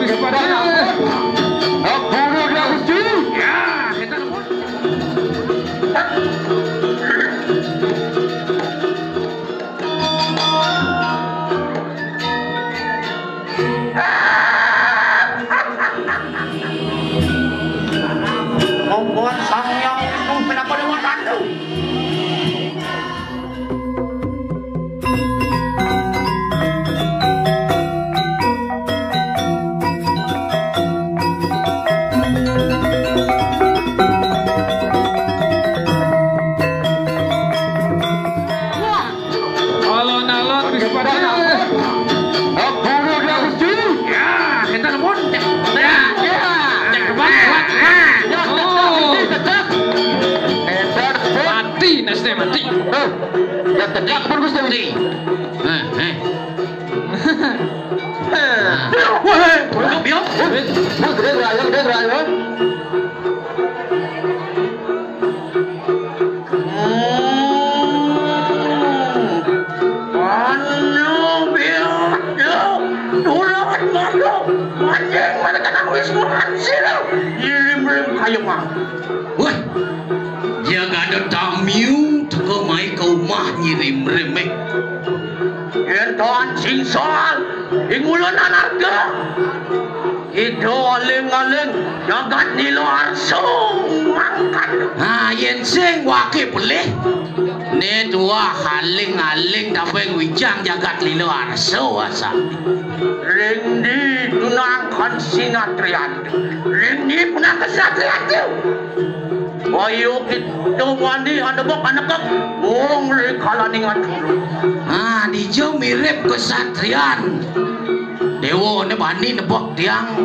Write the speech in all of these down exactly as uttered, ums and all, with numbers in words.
Kepada anak. Guru Gusti. Ya, kita Membuat sang yang itu kenapa lewat anu? Alon-alon bisa pada. Guru Gusti. Ya, kita pun. Ya, ya. Ya, kuat, kuat, kuat. Ya, tetap. Hebat, kuat. Mati, nasnya mati. Tuh. Ya, tegak pun Gusti. Mati. Eh, eh. Wah, wah, biar. Wah, gede, gede, gede. Hmm. Anu biasa, tulangan malu, anjing mana kena wis mansil. Ngirim-ngirim kayu mah. Wah, jaga ada tamu teka mai ke rumah ngirim-ngirim eh. Yen tuan singsal, ing ulun anarga. Ida aling-aling jagat nila arsa mangkat. Ha, yen sing wake pelih. Ne tuah aling-aling tapeng wijang jagat lila arsa asal. Ring di tunangkan sinatrian. Ring di punang kesatrian tu. Ayo kita wani anebok anebok. Wong ring kalaning aturu. Ha, dija mirip kesatrian. Dewa ne bani nebok tiang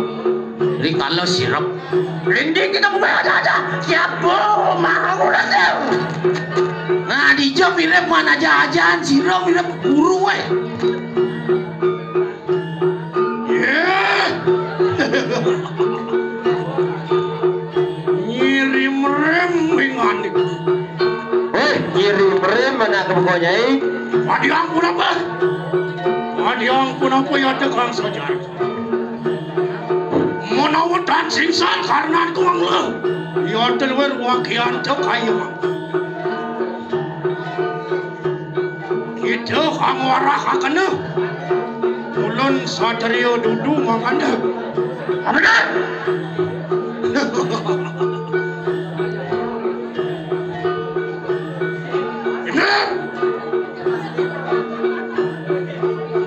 rikala sirep. Ring di kita bukan aja-aja. Siapa mau ngurus dia? Nah, dija mirip mana aja-ajaan, sira mirip guru eh. Yeh. Ngirim-rem wingan iku. Weh, ngirim-rem mana ke buku nyai? Padiang pun apa? Padiang pun apa ya tegang saja. Menawa tan singsal karena ku mangla. Ya teluwer wakian te kayu. Kita kang warah akena. Ulun satria dudu mangkana. Apa dah? Bener.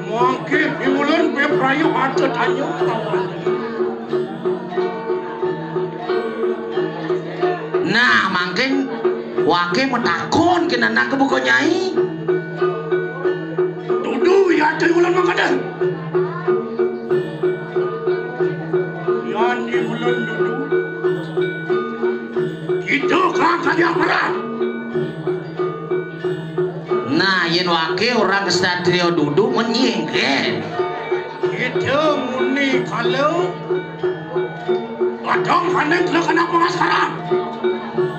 Mangke piwulan peprayu aja tanya lawan. Nah, mangkin wake matakon ke anak buka nyai. Dudu ya tu ulun mangkada. Yan di ulun dudu. Kita kang kaya perang. Nah, yen wake orang kesatria dudu menyingkir. Kita muni kalau kadang kaning kena kena pengasaran.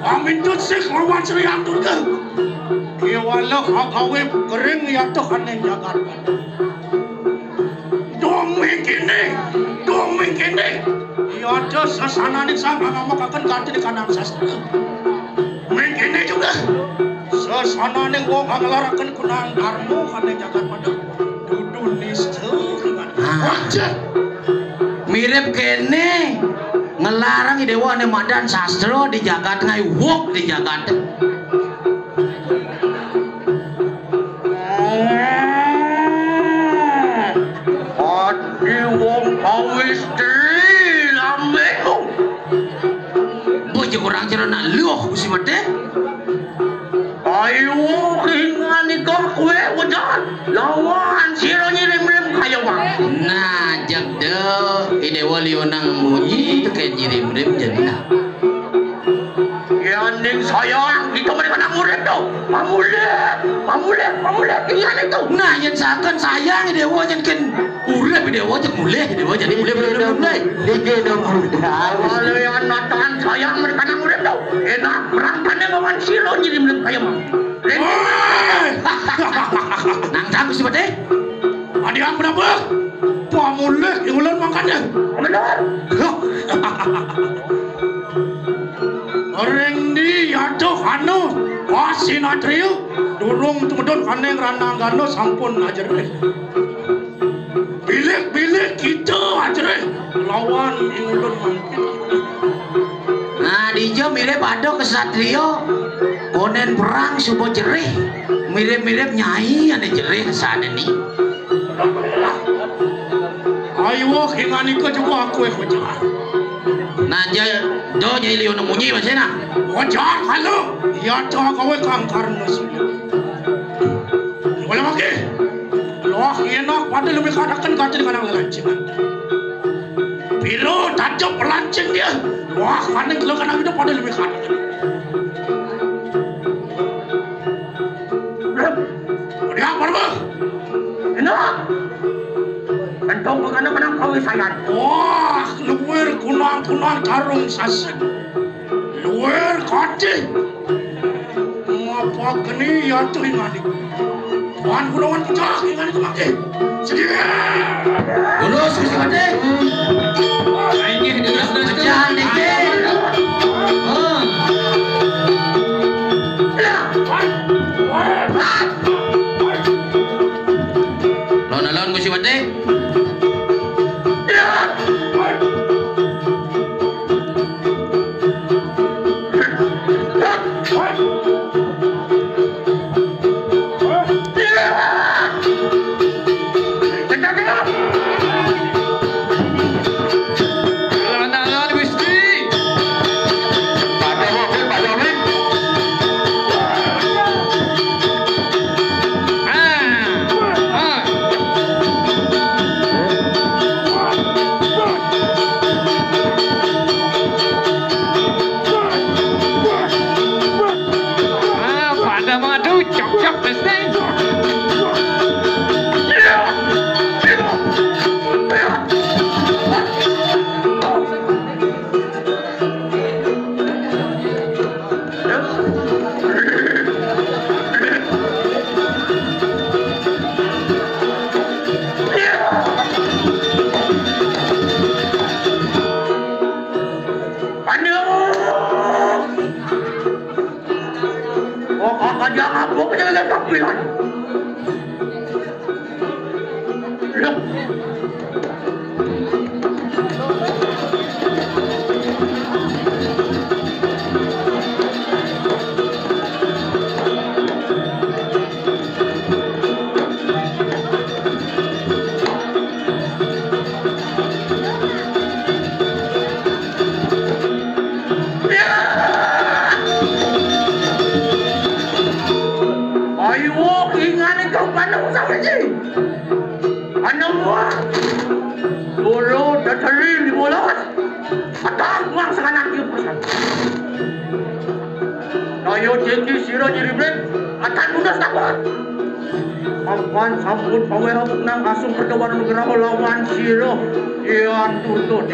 Pamintut sik lawan Sri Antuke. Kiwala kagawe kering ya tuh kaning jagat. Dong mingkini, dong mingkini. Iya ada sesananing sang ngamakaken kanthi kanang sastra. Mingkini juga. Sesananing wong nglaraken kunang dharma kane jagat pada dudu nista. Ah. Wajah. Mirip kene ngelarang dewa ne madan sastra di jagat ngai wok di jagat. Adi wong pawis dri lambeku. Bojo kurang cara nak luh kusi mate. Ayo ringan ikor kue wajan lawan sira nyirim-rim kaya mang. Nah, jegde idewa lionang munyi teke nyirim-rim jadilah. Yaning sayang, kita mereka nak murid tu. Pamulih, pamulih, pamulih, ingat itu. Nah, yang seakan sayang idewa yang ken urip idewa cek mulih, idewa jadi mulih, mulih, mulih, mulih. Dikit dong, udah. Kalau yang nonton sayang mereka nak murid tu. Enak, perang tanda lawan silo jadi murid kaya mang. Nang tahu siapa teh? Ada yang berapa? Pam Mulih ing ulun mangkane. Bener. Ring ndi aduh anu, wah, sinatria durung tumedun kaning rananggana sampun ajerih. Bilik-bilik kita ajerih lawan ing ulun mangkin. Nah, dija mirip ada kesatria konen perang suba jerih. Mirip-mirip nyai ane jerih sane ni. Ayo, kinganika juga aku, eh, ujar. Nah, ja, do nyai liu munyi masih nah. Ujar kalu, ya, do gawe kang karna sulit. Wala mangke. Loh, yen pada lebih katakan kacil kanang lelancingan. Piro tajuk pelancing dia. Wah, kaning kelo kanang itu pada lebih katakan. Dia apa, Bang? Enak. Entong pegana menang kawisayan. Wah, luwir kunang-kunang tarung sasing. Luwir kacih. Ngapa geni ya tuh ingani. Wan gunungan pecah ingani kemaki. Sedih. Lurus, Gusti Patih. Inggih, diluruskan. Pecah niki. Oh. Lawan-lawan Gusti Patih. Ah, pada madu cocok pasti. Aduh. Oh, kok aja ngabuk aja kagak tampilan. Loh. Ayo, ingane kau pandang sampai sini. Pandang gua. Dulu dateri di bolos. Petang uang sekanak iu pesan. Ayo, jeki sira nyiribet. Atan mudas takut. Papan sampun pawera menang asung perdawan nugraha lawan sira. Yan tuntun.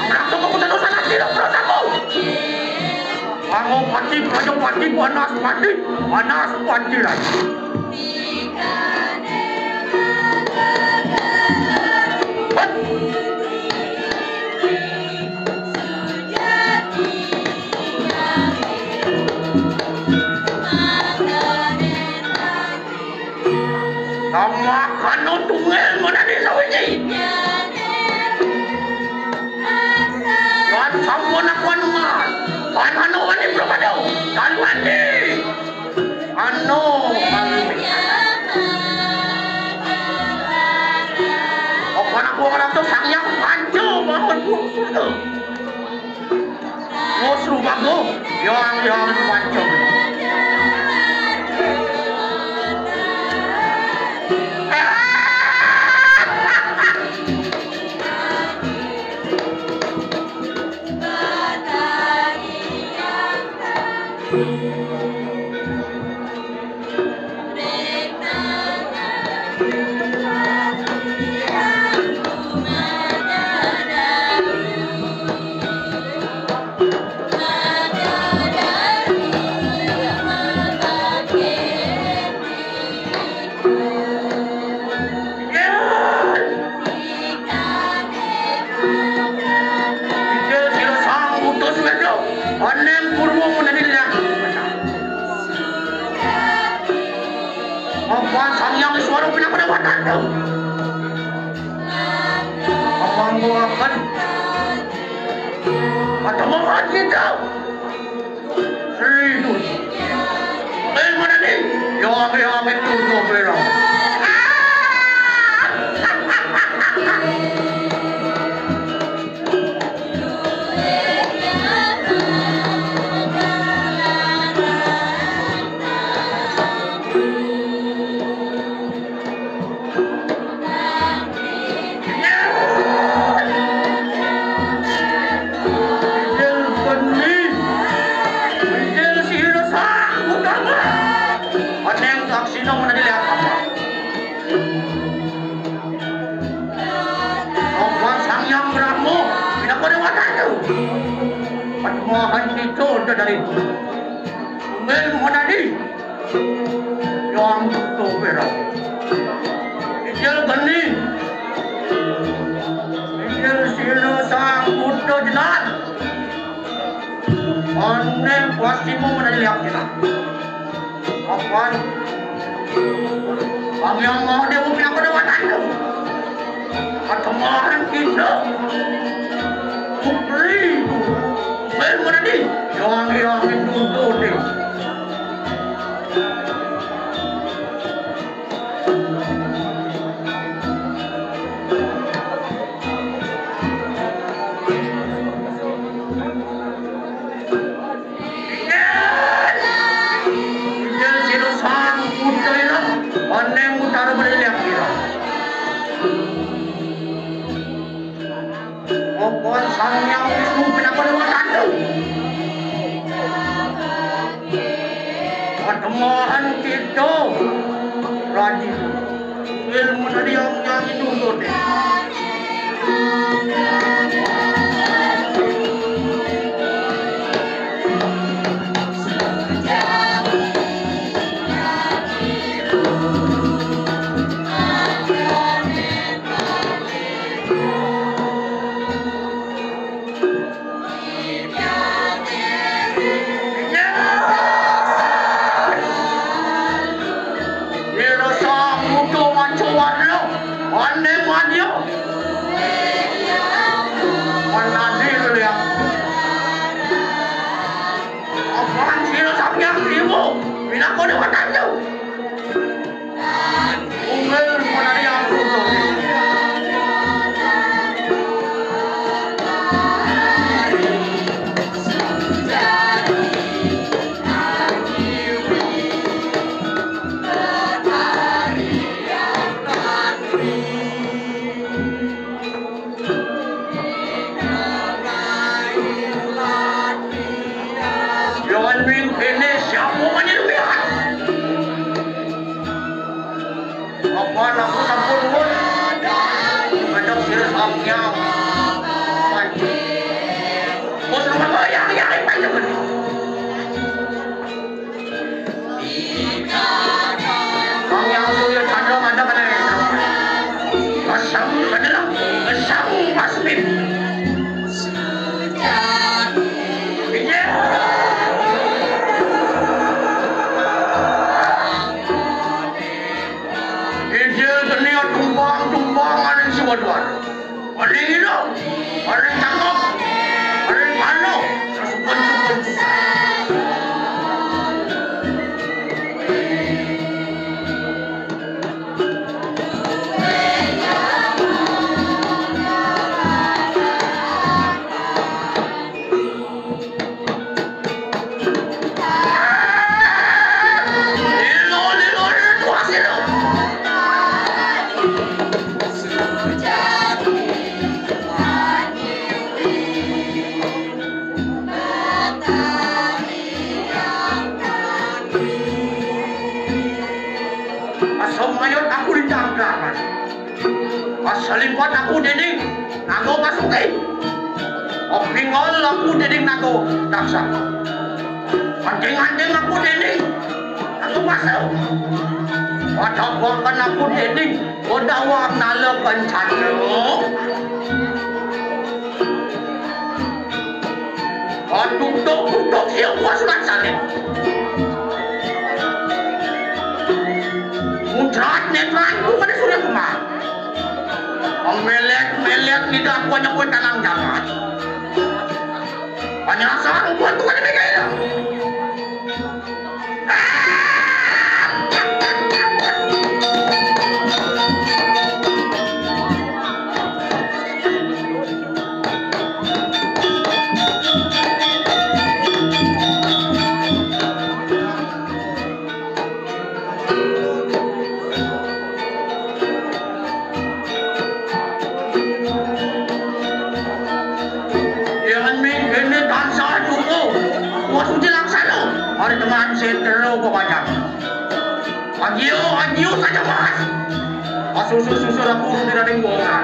Anak toko kota dosa nanti dong dosaku. Pango pati, pango pati, panas pati, panas pati lagi. Tama kano tunggal mo na di sawiji. Wan sampo na kuan man. Wan ano wani propado. Tan wani. Ano kami. Opo na kuan to sangyang panco bangun. Wos rumago, yang yang pancong. Ije sira sang utus wedok, onem purwo menani liang. Apa Sang Hyang Iswara pinaka dewata? Apa nggo akan ketemu kita? Serius. Eh, mana nih? Yo, ame, ame, tutup, ya. Injil geni, Injil sira sang utama. Oneng saksina menadi lihat apa? Apa Sang Hyang Brahma, pinaka dewata tu. Padmahan kita udah dari Injil menadi. Yang buta pira. Injil geni. Injil sira sang buta jenar. Ane pasti mau menaliak kita. Kapan? Kami yang mau dia mau pinaka dewata tu. Katamahan kita. Putri. Bel menadi. Yang yang itu tu dia. Injil sira sang buta ira, oneng utara menadi liak ira. Apa Sang Hyang Wisnu pinaka dewata tu. Padmahan kita. Raji. Ilmu tadi yang, yang itu tu deh. Ira sang buta manca warna, ane madya. Menadi liak. Apan sira Sang Hyang Dewa, pinaka dewata tu. Unggal menari angkuh. Jangan mingkene siapa menyeruak. Selipat aku dening naga pasuki. Opingal aku dening naga raksasa. Anting-anting aku dening naga pasau. Wadhawaken aku dening Udawa Nala Kencana. Tutuk-tutuk siya puas laksane. Muncrat netranku pada Surya Kumar. Melet-melet lidah kuwi nyebut tanang jagat. Panyasaran kuwi tuh kan mikir. Yen ming kene tansah cukup, wah suci laksana. Hari teman setero kok banyak. Agio, agio saja mas. Asusu-susu aku tidak ada yang bongkar.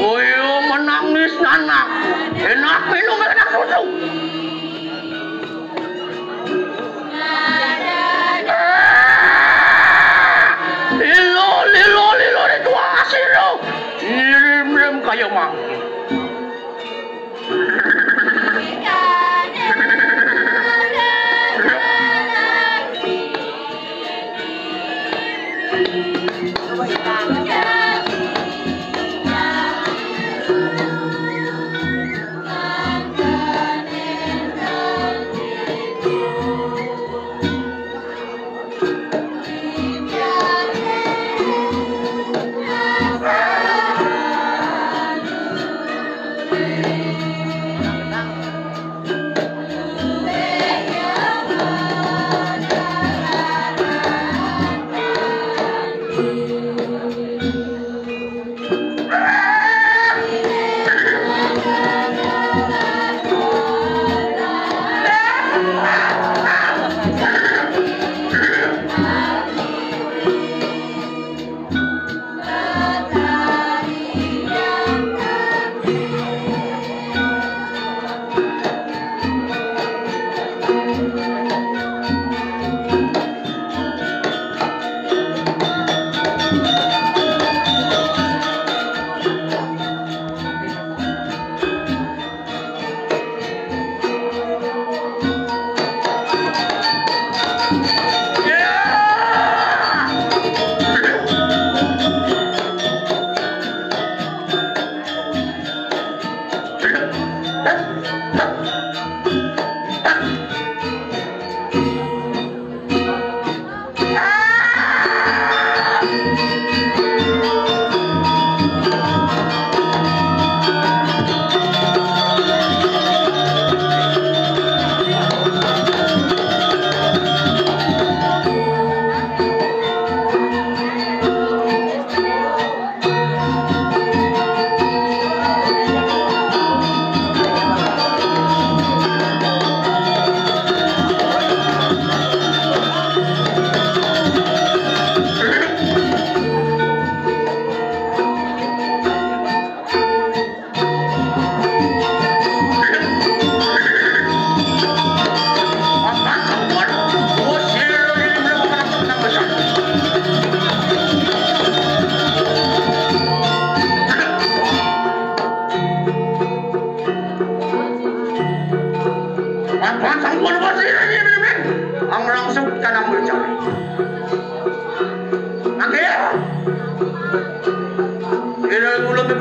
Kowe menangis anak. Enak minum enak susu. Lilo, lilo, lilo, ritual asiro. Ngirim-ngirim kaya mangke.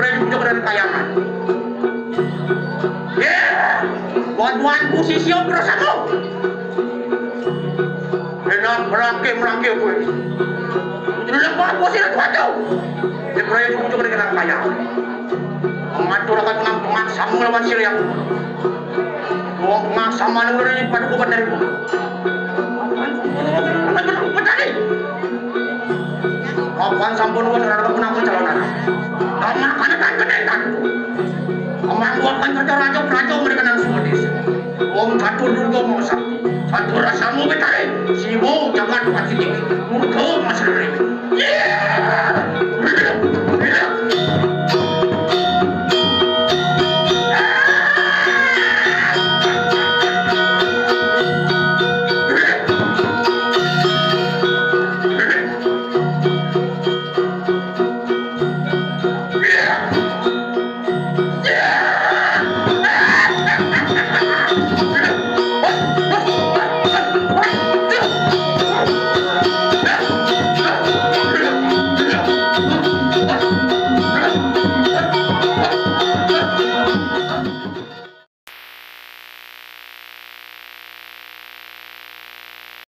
Perayaan pucuk dari kayangan. Ya, buat-buat posisi terus aku. Enak merangke-merangke gue. Udah lepas posisi aku. Dia perayaan pucuk dari kayangan. Mengatur akan menang pengasamu lawan siriak. Wong pengasaman udah dari pada gue dari gue. Apa betul tadi? Kapan sampun wis ora ketemu nang perjalanan. Kamakane tak kenetan. Kemangguakan kerja raja praja mereka nang semua desa. Wong catur dulu mau sakti. Catur rasamu betare. Siwo jangan pasti tinggi. Murdo mas rere. Iya.